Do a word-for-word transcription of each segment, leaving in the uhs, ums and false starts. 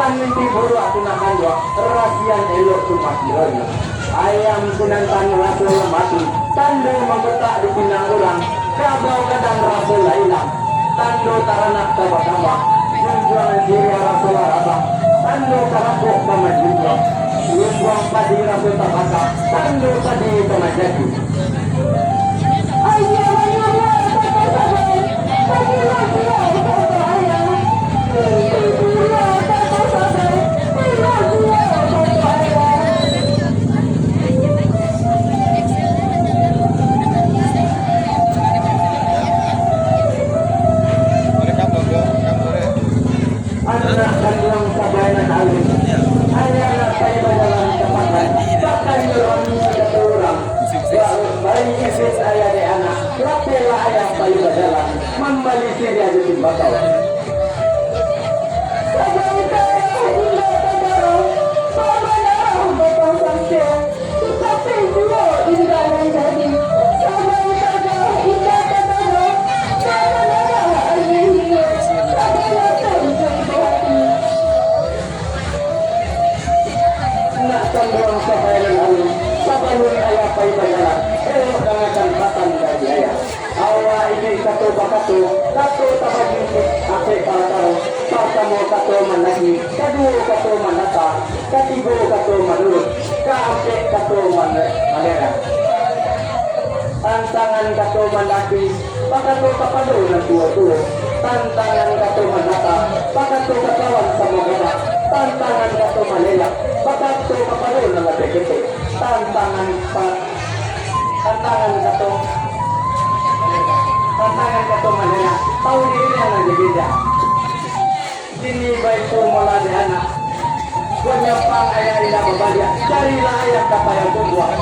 Mimpi buruak tu nak kanduang, rasian elok tu mati royo. Ayam sinan tanuah raso lamatu, tando mangkotak di pinang urang, kabau gadang raso lailang, tando taranak ka bakambang, junjuangan siriah raso larabah, tando karapok ka manjunjuang, lumbuang padi raso tabaka, tando padi ka manjadi. Anak kanduang sabayanan alun, ayah nak pai bajalan ka pakan, pakan yo rami kata urang. Ba-, bari izin ayah dek anak, lapehlah ayah pai bajalan, mambali siriah jo timbakau. Sabai kaya indak tadaro, pamanaran batang sangkeh. Tapi juo indak nan jadi, sabai sajo indak tadado, sabananyo agiah inyo, sabananyo jo ibo hati. Nak kanduang sabayanan alun, sabalun ayah pai bajalan, elok dangakan patan dari ayah. Awak iduik kato bakato, kato tabagi ampek parataro. Partamo kato mandaki, kaduo kato mandata, katigo kato manurut, kaampek kato mane-, malerang. Tantangan kato mandaki, bakato kapado nan tuo-tuo. Tantangan kato mandata, bakato ka kawan samo gamak. Tantangan kato malelak, bakato kapado nan labiah ketek. Tantangan pa-, tantangan kato, tantangan kato malelak, tahu diri nan jadi indak. Kini baitu molah dek anak. Buah nyampang ayah indak babaliak, carilah ayah ka payah tumbuah.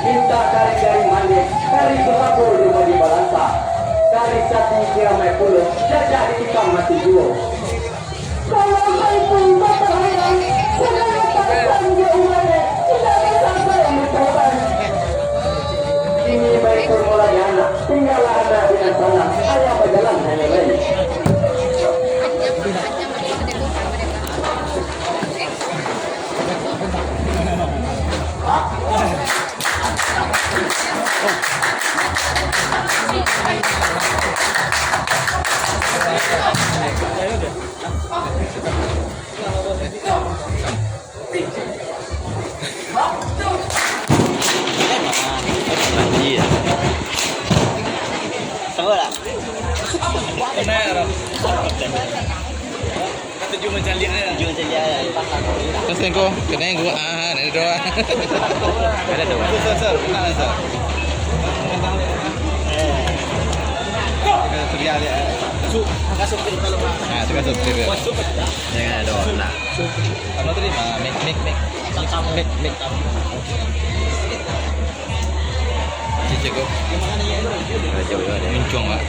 Mintak kari-kari manih, kari durhako lumah dibalanta. Kari sati kiramaik pulo, jajak ditikam mati juo. Kalau baitu kata ayah, sadang datang jo umaik, indak basabar lupakan. Kini baitu molah dek anak, tinggalah anak di nan sanang, ayah bajalan hanyo lai. Iya. Sama lah. Kena ya, Ram? Kata cuma caliak ya. Cuma caliak ya. Terus engko, kena engko. Ah, nah, itu doang. Ada doang. Sir, sir, sir. Kena, sir. Kena caliak ya. Masuk, masuk ke dalam. Ah, suka subscribe ya. Masuk. Jangan ada doang. Nah. Ano tadi? Ah, mik, mik, mik. Mik, mik. Cicik ko. Muncuang lah.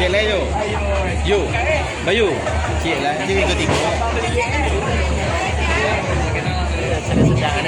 Lai yo. Yo. Bayu. Ciek lah. Ciek ketiga. S M P A kan?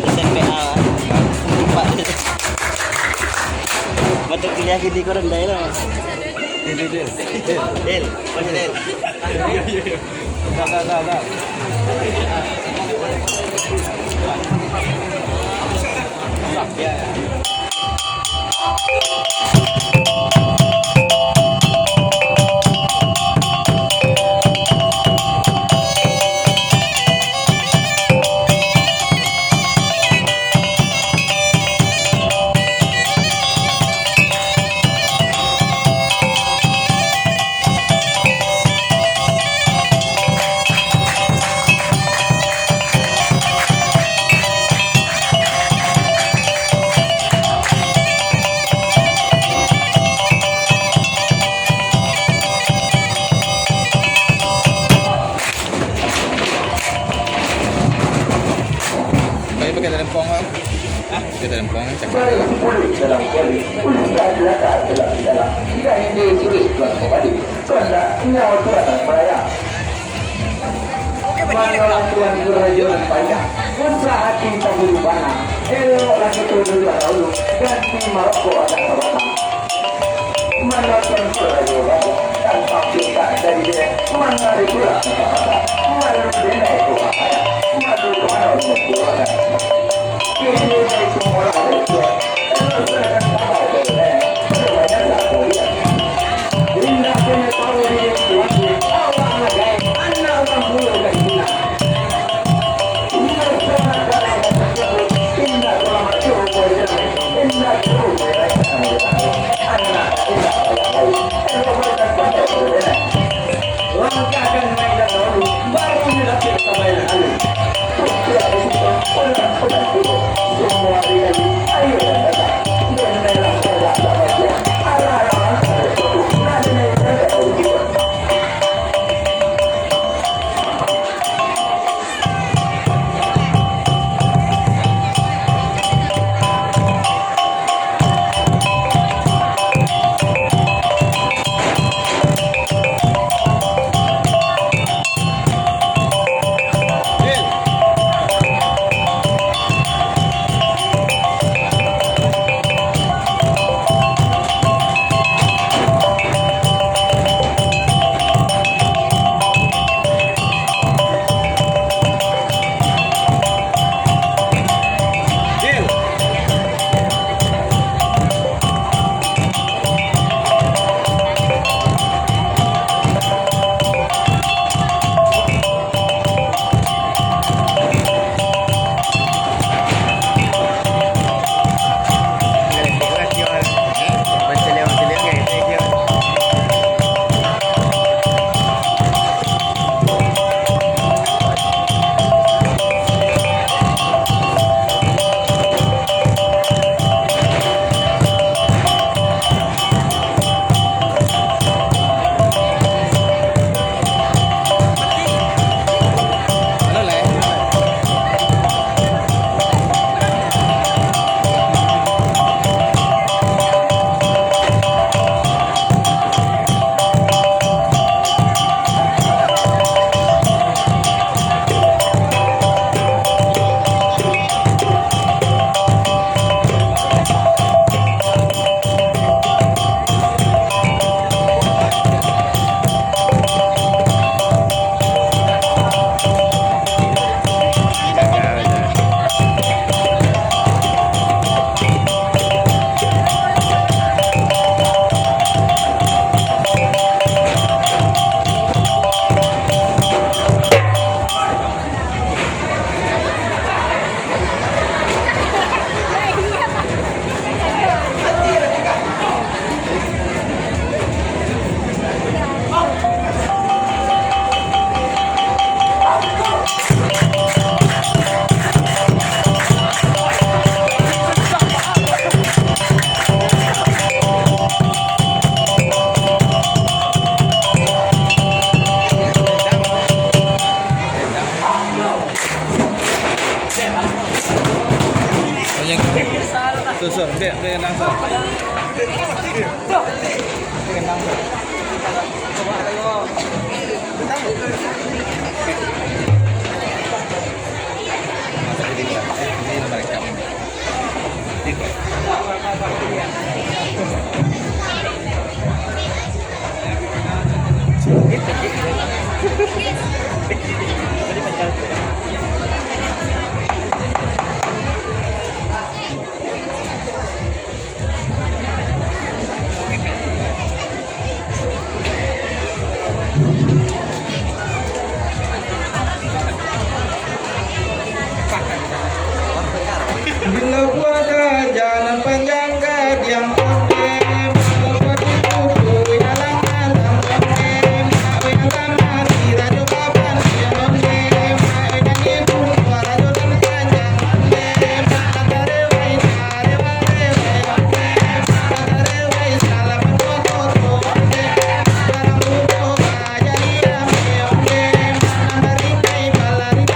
S M P A kan? Empat. Mata kuliah gini kau rendah lah. Del, Del, Del. Del, mana Del? Dah, dah, dah, dah. Pakai, pakai dalam pong, ah. Pakai dalam pong, ah, cakap. Baru sepuluh dalam kuali, usaha belakang dalam dalam. Tidak hingga sulit tuan kembali. Tuan nak nyawa tuan nak melayang. Manonton kerajuan panjang, usaha hati tak bulu panah. Eloklah kita duduk dahulu, ganti marokok agak sabatang. Manonton kerajuan panjang, tanpa kita jadi dek, manari pula patah-patah. Malu denai kurang ajar, malu kemana untuk kurang ajar. Kini baik semua lah betul, elok serahkan sabar ke denai, perbanyak tak kuliah. Indak punyo tahu diri tuanku, awak anak gaek, anak urang pulo ka Cina. Indak salah kalau ka tasabut, indak salah maco ko jalan, indak jauah ko rancak ka jalan. Anak indak payah lai, elok badan pandai ko jalan. Langkahkan mainan dahulu, Sur, sur, ambiak, ambiak kendang, sur. Ambiak kendang, sur. Bila buah gajah nan panjang gadiang ondeh, mangapa ditutupi alang-alang ondeh, mak weh alah mati rajo baban ondeh, mak weh nyanyi buntuak rajo nan panjang ondeh, mak nan tarewai tarewa-rewai ondeh, mak nan tarewai salah patuah koto ondeh, mak nan mudo jadi rame ondeh, mak nan baringkai balari.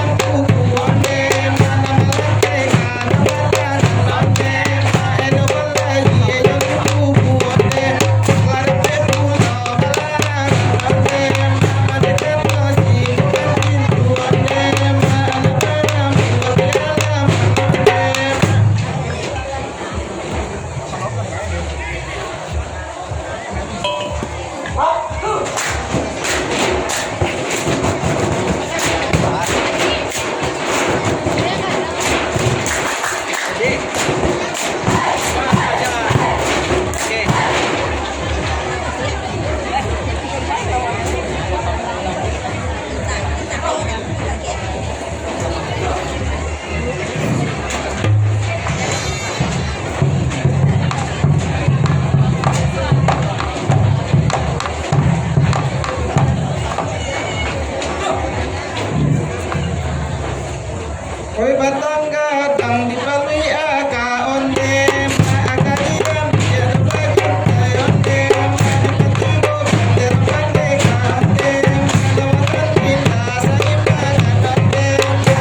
Oi batang gadang dipaluik aka ondeh, aka diam dia bajuntai ondeh, dipatigo baterang pandeka ondeh, lawatan pinta saimbang ondeh, ondeh.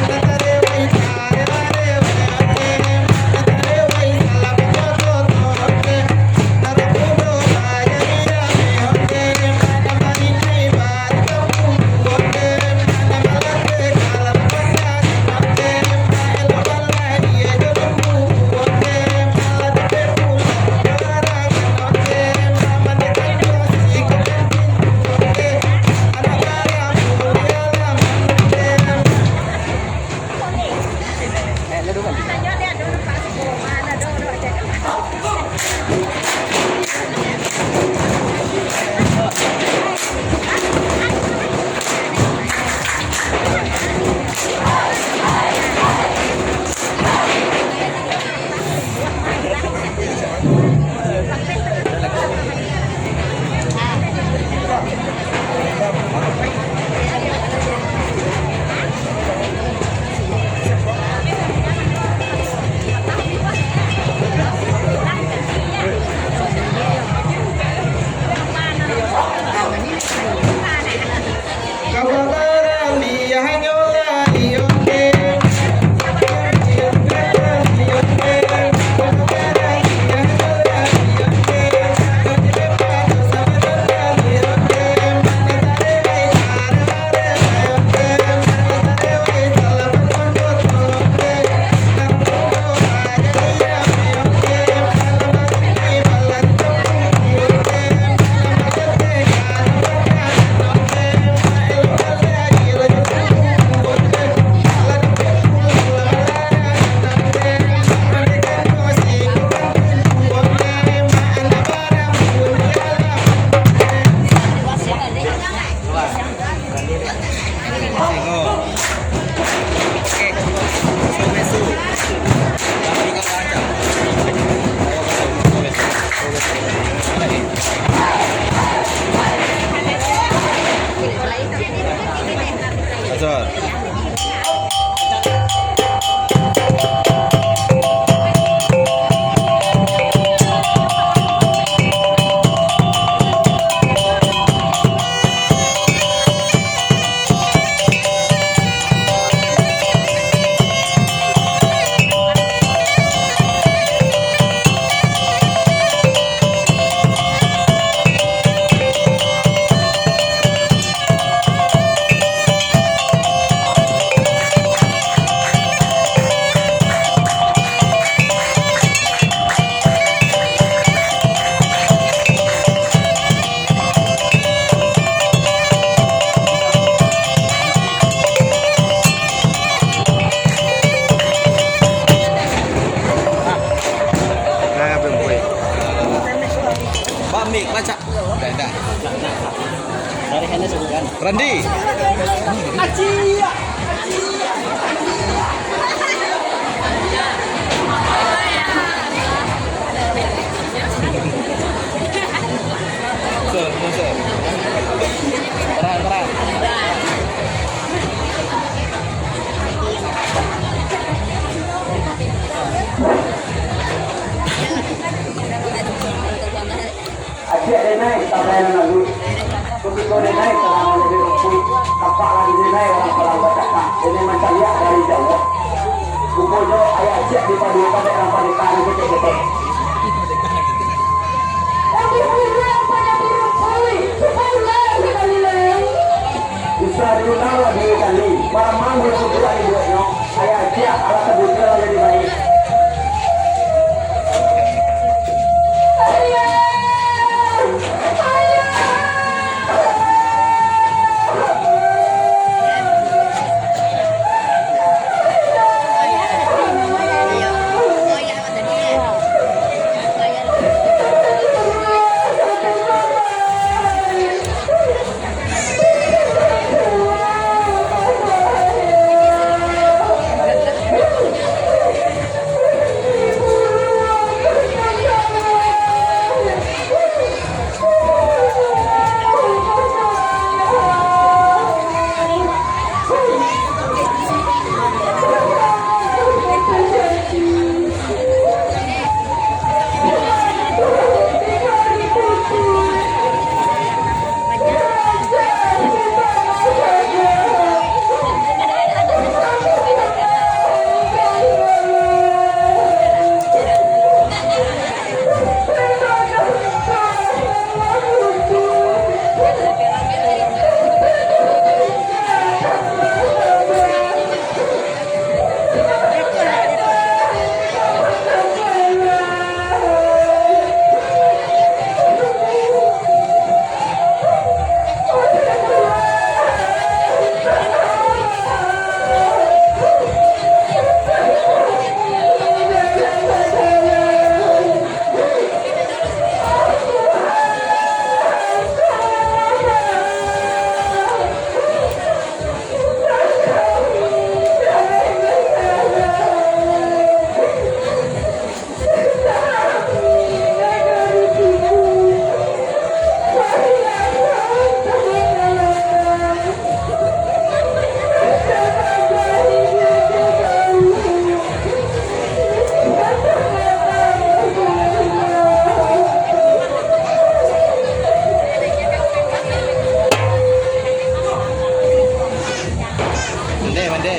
Randi. Sir, no, sir. Terang, terang. Acik denai, tabayan lalu. Kutiko denai, salah mancari rumpui. Tampak lagi denai, urang palang bacakak. Denai mancaliak dari jauah. Ruponyo, ayah acik dipaduakan dek urang pandeka nan ketek-ketek. Bisa diundang lah duo kali. Maramang bulan putuih ibuaknyo. Ayah acik, alah sabuiknyo lah jadi baik. Mande, mande.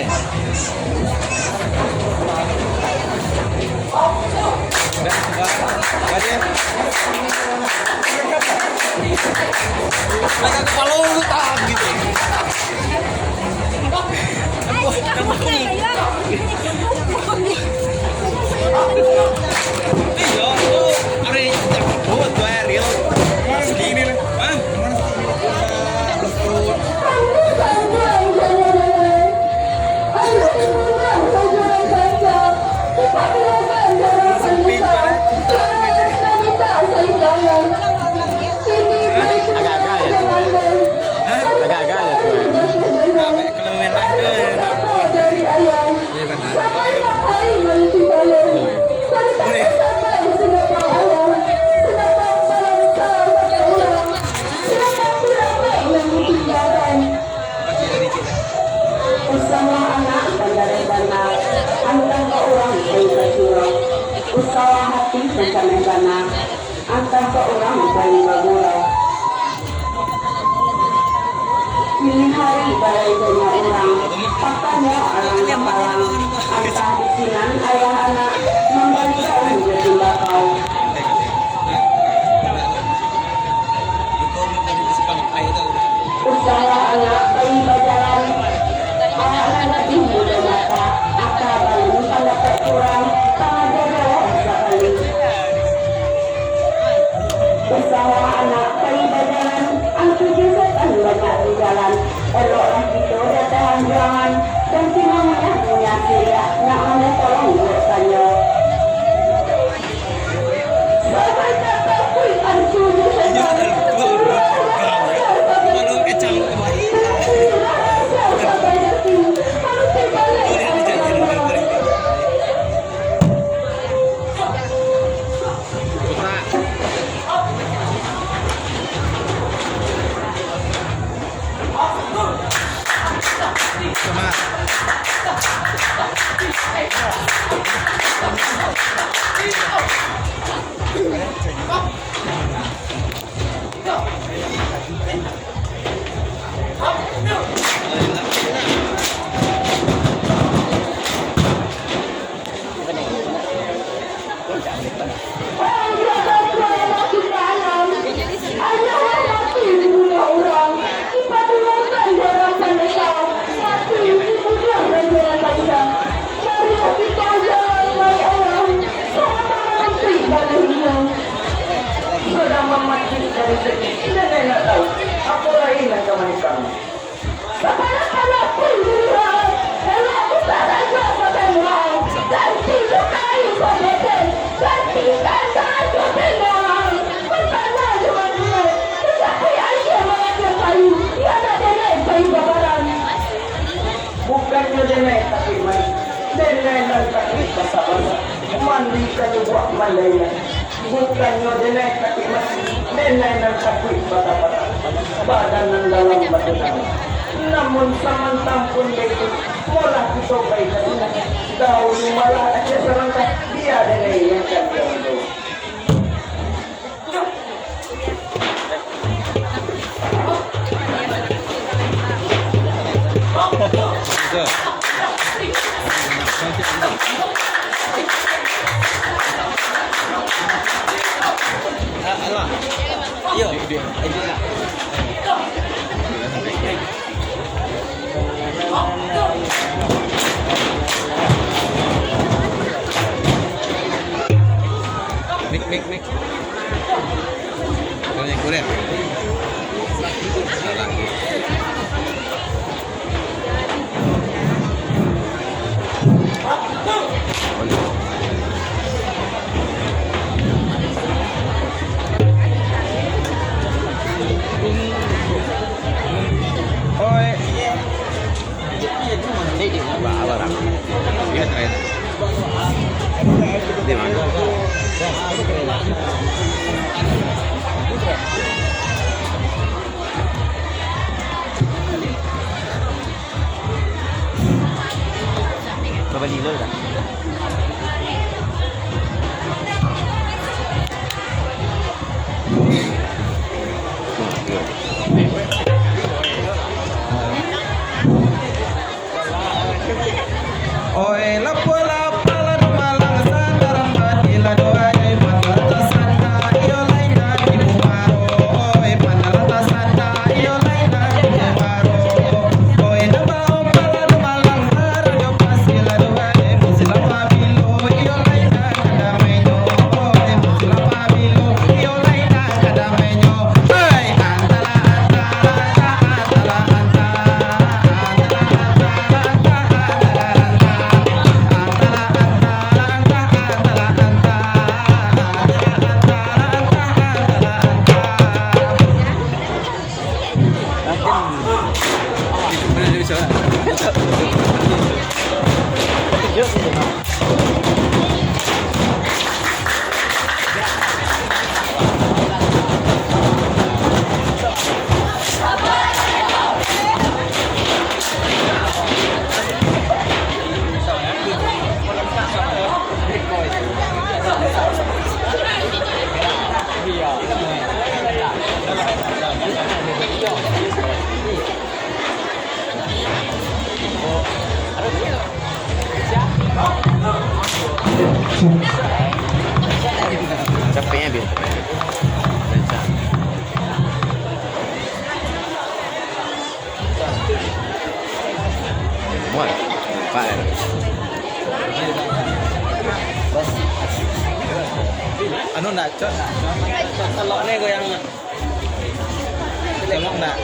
Dah, dah. Dah, dia. Agak kepala lu tahan gitu. Aduh, aduh. Iya, tuh. Ada yang buat tuh, Ariel. Mana sih ini, nih? Hah? Mana sih? Agak-agak ya, tuh. Agak-agak ya, tuh. Kalau main live tuh, enak. Usahlah anak pandareh bana, antah ka urang payi bacurang. Usahlah hati pancaneh bana, antah ka urang payi bagurau. Kini hari balai banyak urang, pakanyo alang kapalang, antah di sinan ayah anak mambali daun jo timbakau. Usahlah anak payi bajalan, awak nan labiah mudo mata, aka balun pandapek kurang, pangaja jawab sakali. Usahlah anak payi bajalan, angku jo setan banyak di jalan, eloklah kito datahan juangan, dan sino munyah-munyah siriak, nak mandeh tolong buek kanyo. Sampai tak takuik angku jo setan, urang-urang sabanyak, Sadang mamancing dari segi, indak nak tahu, apo lai nan ka manikam. Bapalah-palah pun dilihat, elok bukan raja pakai mual, ganti lukai pabesen, gantikan baju bendang, bertanya dengan dia, tetapi aja mengacau kayu, dia nak derek kayu babaran. Bukannyo denai takuik mandi, denai nan takuik basah-basah, mandi kayu buak mandailan. Bukannyo denai takuik mati, denai nan takuik patah-patah, badan nan dalam batunangan. Namun samantang pun baitu, molah kito pai ka sinan, dahulu malah aja salangkah, bia denai nan ka diambil. Mik, mik, mik. Kurir, kurir. Salah. Oi. Berapa kilo dah? Oi, lapor, lapor, lah, dumalang, sandaran badi, lah, doa, eh, manuar tasanda, iyo, lain, eh, di Bumaro. Oi, manuar tasanda, iyo, lain, eh, di Bumaro. Oi, nambah ompal, lah, dumalang, sarajo pasi, lah, doa, eh, musim lapar bilo, iyo, lain, eh, kada main, oi, musim lapar bilo, iyo, lain, eh, kada main, oi. Capeknya, Bil. Muat. Nampak kan? Anu nak, cok nak. Telok ni goyang nak. Telok nak.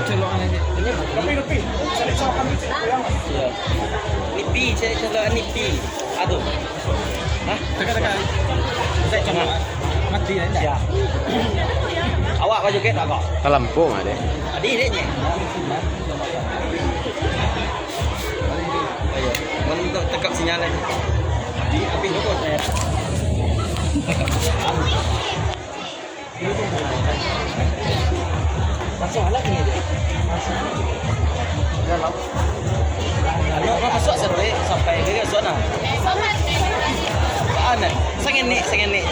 Telok ni. Ini pi, cari telok ni pi. Aduh. Hah? Dekat, dekat. Saya cuma mati dah, indak? Siap. Awak baju ket agak. Kalampung ada. Adi dia ni. Ayo, mana minta tekap sinyal ni? Adi, tapi lupa saya. Masuk lagi dia. Masuk lagi. Anu, masuk sampai, sampai dia masuk nah. Ah, nah. Sangenik, sangenik.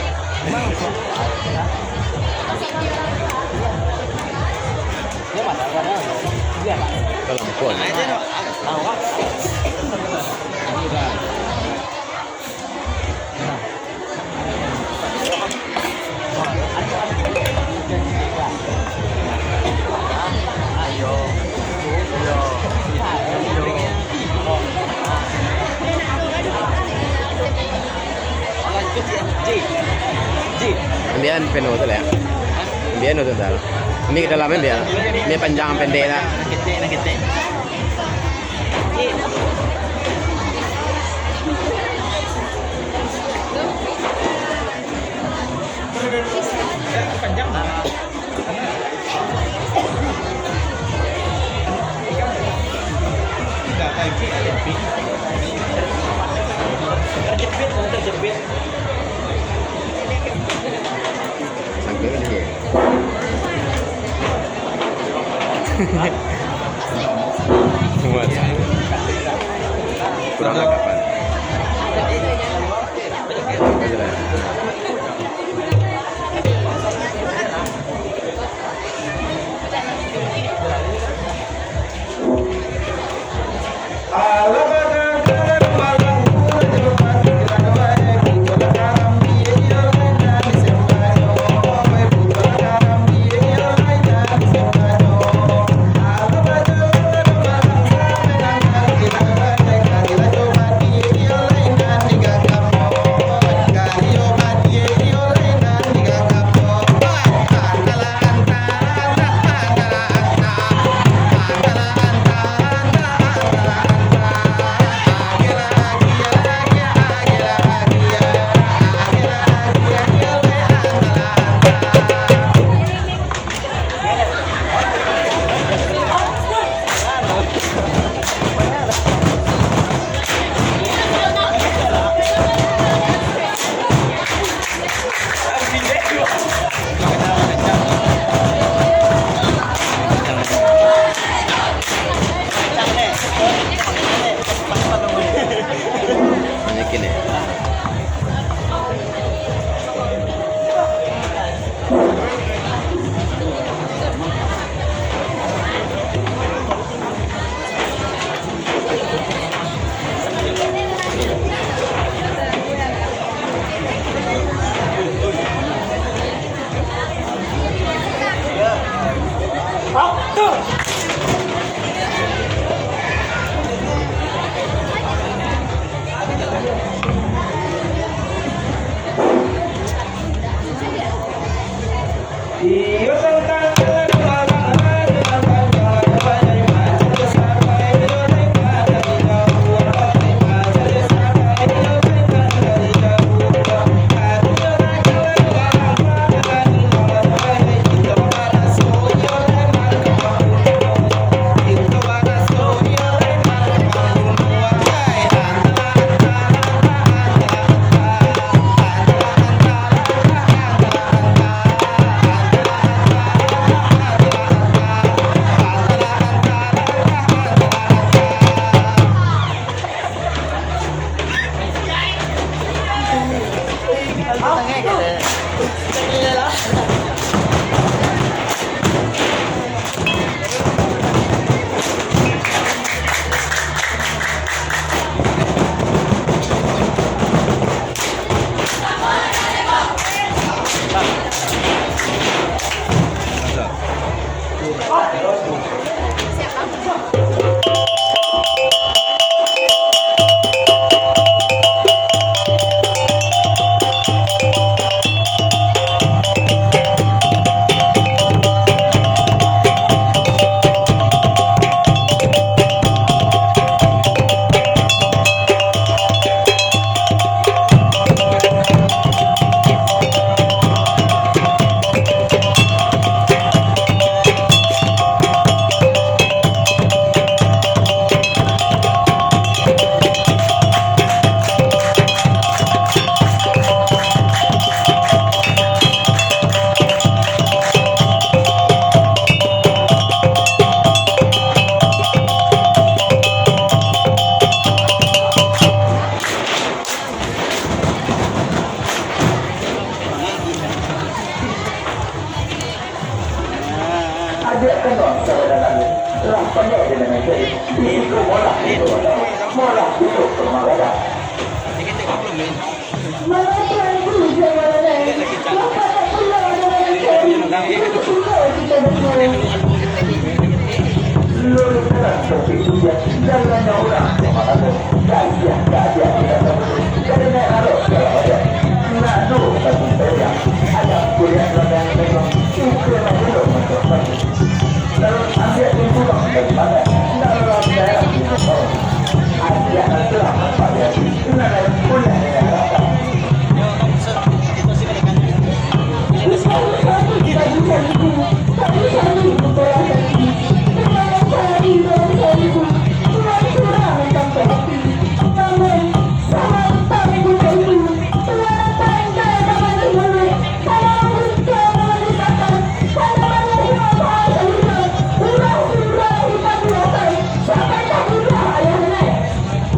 Dia mana, mana? Dia mana? Dalam pun. Nah, itu no. Ah, awak. Ambiak penuh tu lah. Ambiak penuh tu dah. Ambiak ke dalam, ambiak. Ambiak panjang, pendek lah. Muat. Kurang lengkapan.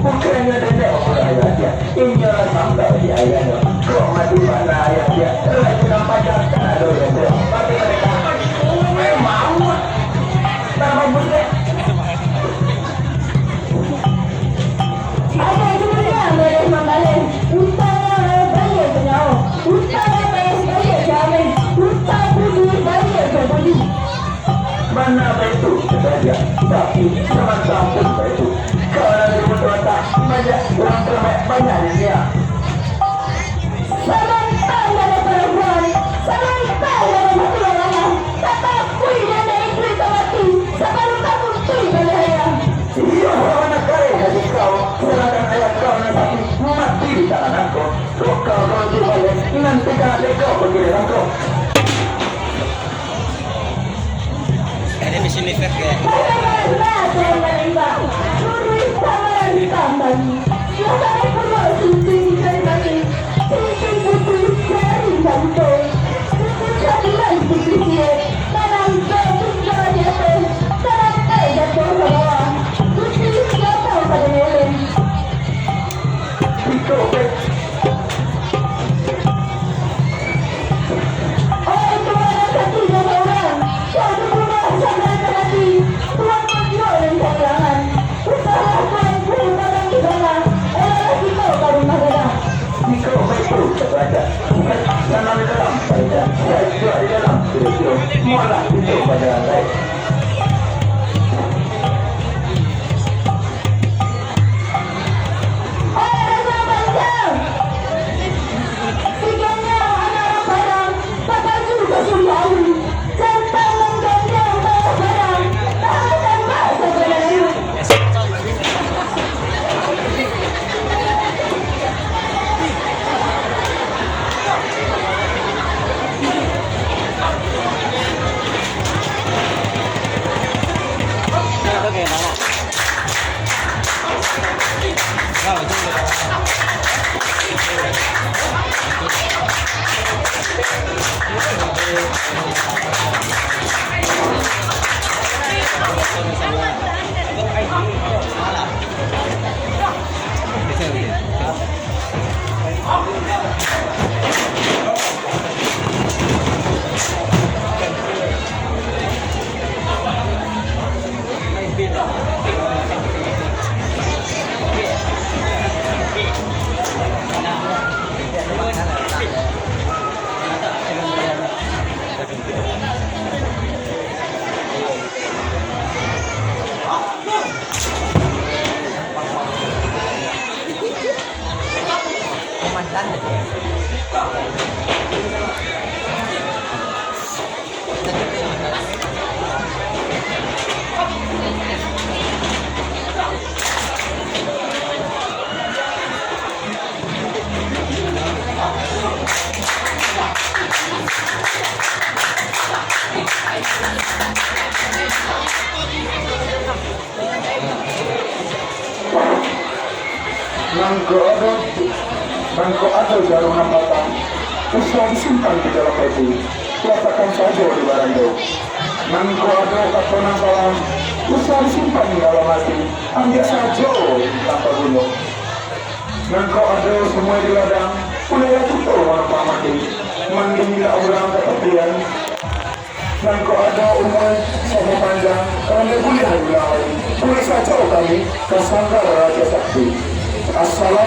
Bukannyo dendek mambunuah ayah ciek, inyo lah sambah di ayahnyo. Kok mati bana ayah ciek, rajo nan paja kan ado dendek. Mati mereka. Memang. Tambah busek. Apo gunonyo baleh mambaleh? Utang nan baleh baliak nyawo, utang nan baleh baliak damai, utang budi baliak babudi. Bana baitu, Raja. Tapi, samantang pun baitu. Kawanan di mutu ata, banyak urang tarbaik, banyak di dunia. Samantang bana parampuan, samantang bana bakulangan, tatapi nan dari kulik ka mati, sabalun takutuik baleh ayah. Iyo, sabananyo kareh hati kau, sadangkan ayah kau nan sakik mati di tangan angko. Kok kau bauntuak baleh, nanti ka adek kau bagilah angko. Ada mesin efek ya? Oih Tuan nan sakik jo urang, kok dibunuah sampai ka mati, Tuan manjual nan kahilangan. Usahlah Tuan pupuk tabang di bana, eloklah kito ka rumah gadang. Jikok baitu, Raja, tanam dalam paja, sajuak di dalam kiro-kiro, mualah kito pajalan lai. Nangko ado, nangko ado jaruang nan patah, usah disimpan di dalam peti, latakkan sajo di barando. Nangko ado kato nan salah, usah disimpan di dalam ati, ambiak sajo tanpa guno. Nangko ado sumua di ladang, pulailah kito manumpang mandi, mandi indak urang ka tapian. Nan kok ado umua samo panjang, kami buliah ulang lai. Puri sajo kami ka sanggar Rajo Sakti. Assalamualaikum.